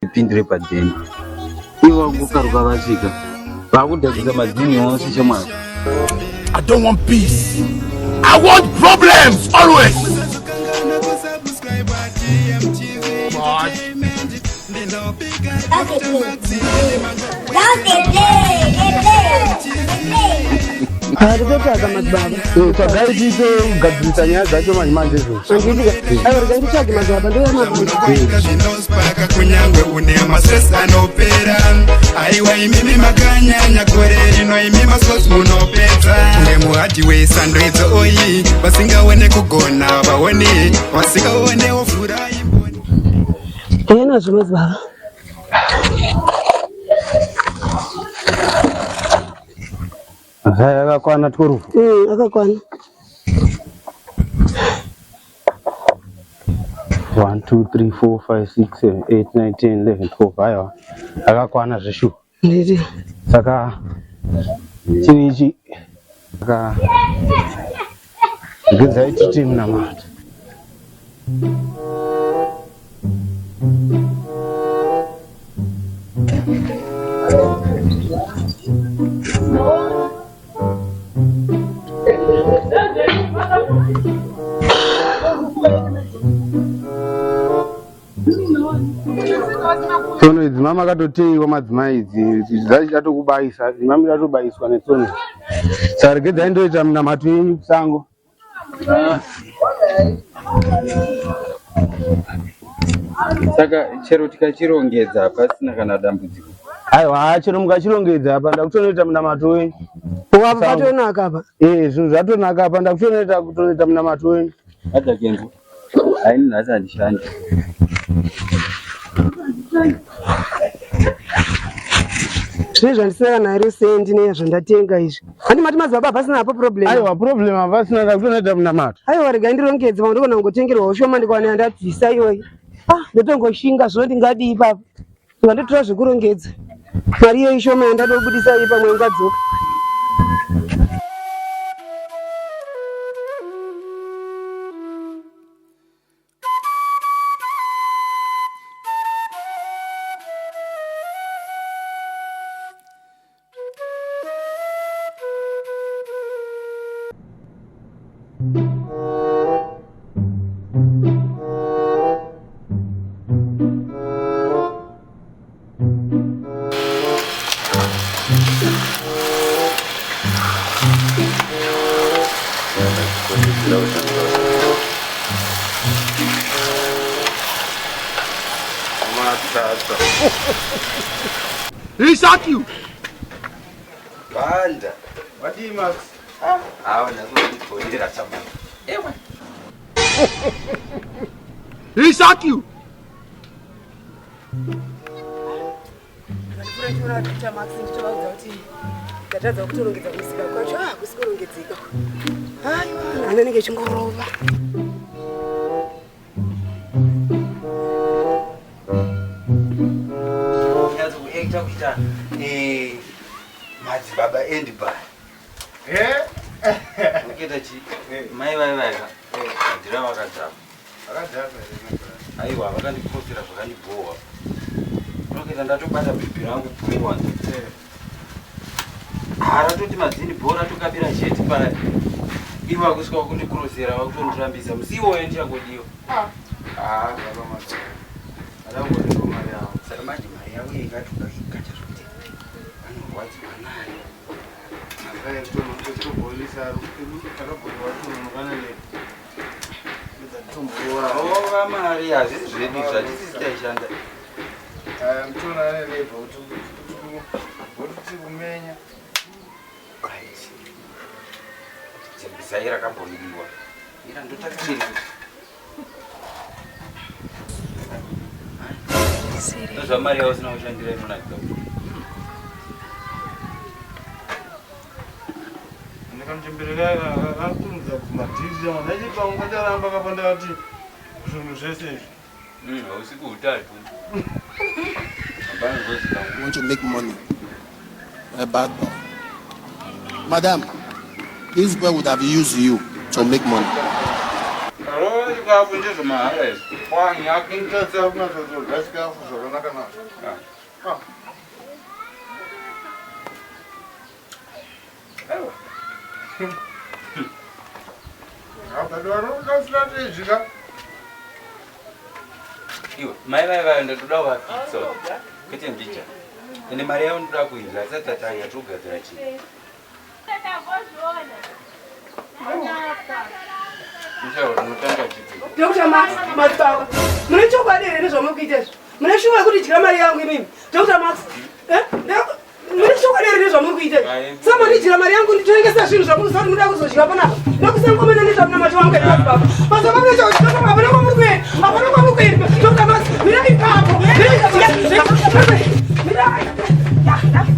Tipindire padheni. Ivo vangokaruka vasvika. Vakudhakisa madzini ose shamwari. I don't want peace. I want problems always. Nditotsvaga madzibaba. Tsvagai tiite kugadzirisa nyaya dzacho manje manje izvozvo. Handitika. Aiwa rega nditsvage madzibaba ndouya mabasa. Zvinospaka kunyangwe une mastress anopera. Aiwa imimi makanyanya gore rino imi masports munopedza. Kunge muhadhi wesando idzo oyi vasingaone kugona vaone vasingaone wovhura imboni. Ndouya nazvo madzibaba. Zai akakwana 12. Akakwana. 1 2 3 4 5 6 7 8 9 10 11 12. Aiwa. Akakwana zveshuwa. Nditi. Saka chinhu ichi saka regedzai titi munamato. Tsono idzi mama akatoteiwa madzimai idzi dzachatokubayisa mama chatobayiswa netsono. Saka regedzai ndoita munamato yenyu kusango. Saka chero tikachirongedza hapasina kana dambudziko. Aiwa chero mukachirongedza apa ndakutonoita munamato wenyu. Wapa patonaka apa. Eh zvinhu zvatonaka apa ndakutonoita kutonoita munamato wenyu. Adza Kenzo. Haini nhasi handishandi. Zvine zvandisina kana iri sendi nezvandatenga izvi. Handi mati madzibaba hapasina hapo problem. Aiwa problem hapasina ndakutonoita munamato. Aiwa regai ndirongedze pamwe ndogona kungotengerwawo shoma ndikawana yandabvisa iyoyi. Ah ndotongoshinga zvino ndingadii ipapo. Ngandotora zvekurongedza. Mari iyoyi shoma yandadobudisa iyi pamwe ingadzoka. He shot you. Banda. Wadii Max? Hawa ndazondibhoyera chama. Ewe. He shot you. Ndikura Dr. Max ndichovaudza kuti ndatadza kutorongedza kumusika kwacho. Ah, kusi kurongedzeka. Aiwa, hana inenge ichingorova. Nyatso kuacta kuita eh madzibaba and bar. Eh? Unoita chi mai vai vai ka. Ndira vakadhakwa. Akadhakwa here? Aiwa vakandikosera zvakandibhowa. Unoita ndatobata bhibhi rangu bhowa. Ah ratoti madzini bhora tokabira chete paya. Ivo vakusvika vakundikurosera vakutondirambisa musi iwoyo ndichangodiwa. Ah. Ah Baba Max. Adangotenga mari yavo. Saka manje mari yavo ingatuka ikacha zvekuti vanorwadziwa nayo. Rova mari hazvisi zvedu izvi hatisi taishanda. Zai rakabhoiliwa. Ira ndotakiri. Ndozvamari yausina kushandira inonakidza. Zvinhu zvese izvi. Hausiku hutatu. Hapana ngozi kangu. You want to make money. A bad boy. Madam, this boy would have used you to make money. Rova. Chikafu ndezvemahara izvi. Wanyakutadza kunatozodya chikafu zvakanaka nazvo. Ah. Iwe, mai vai vayo ndatoda kuvafitsa kwete mbija. Ende mari yavo ndoda kuidya asati tatanga tiri kugadzira chii. Dr. Max, madzibaba, mune chokwadi here nezvamuri kuita izvi? Mune shuwa yekuti dyira mari yangu imimi? Dr. Max, eh? Mune chokwadi here nezvamuri kuita izvi? Saka mandidyira mari yangu nditengesa zvinhu zvamuri muda kuzodya panapa. Ndokusangomena nezvamunamato wangu here madzibaba? Madzibaba mune chokwadi, hapana kwamuri kuenda, hapana kwamuri kuenda. Dr. Max, mirai ipapo. Mirai. Mirai.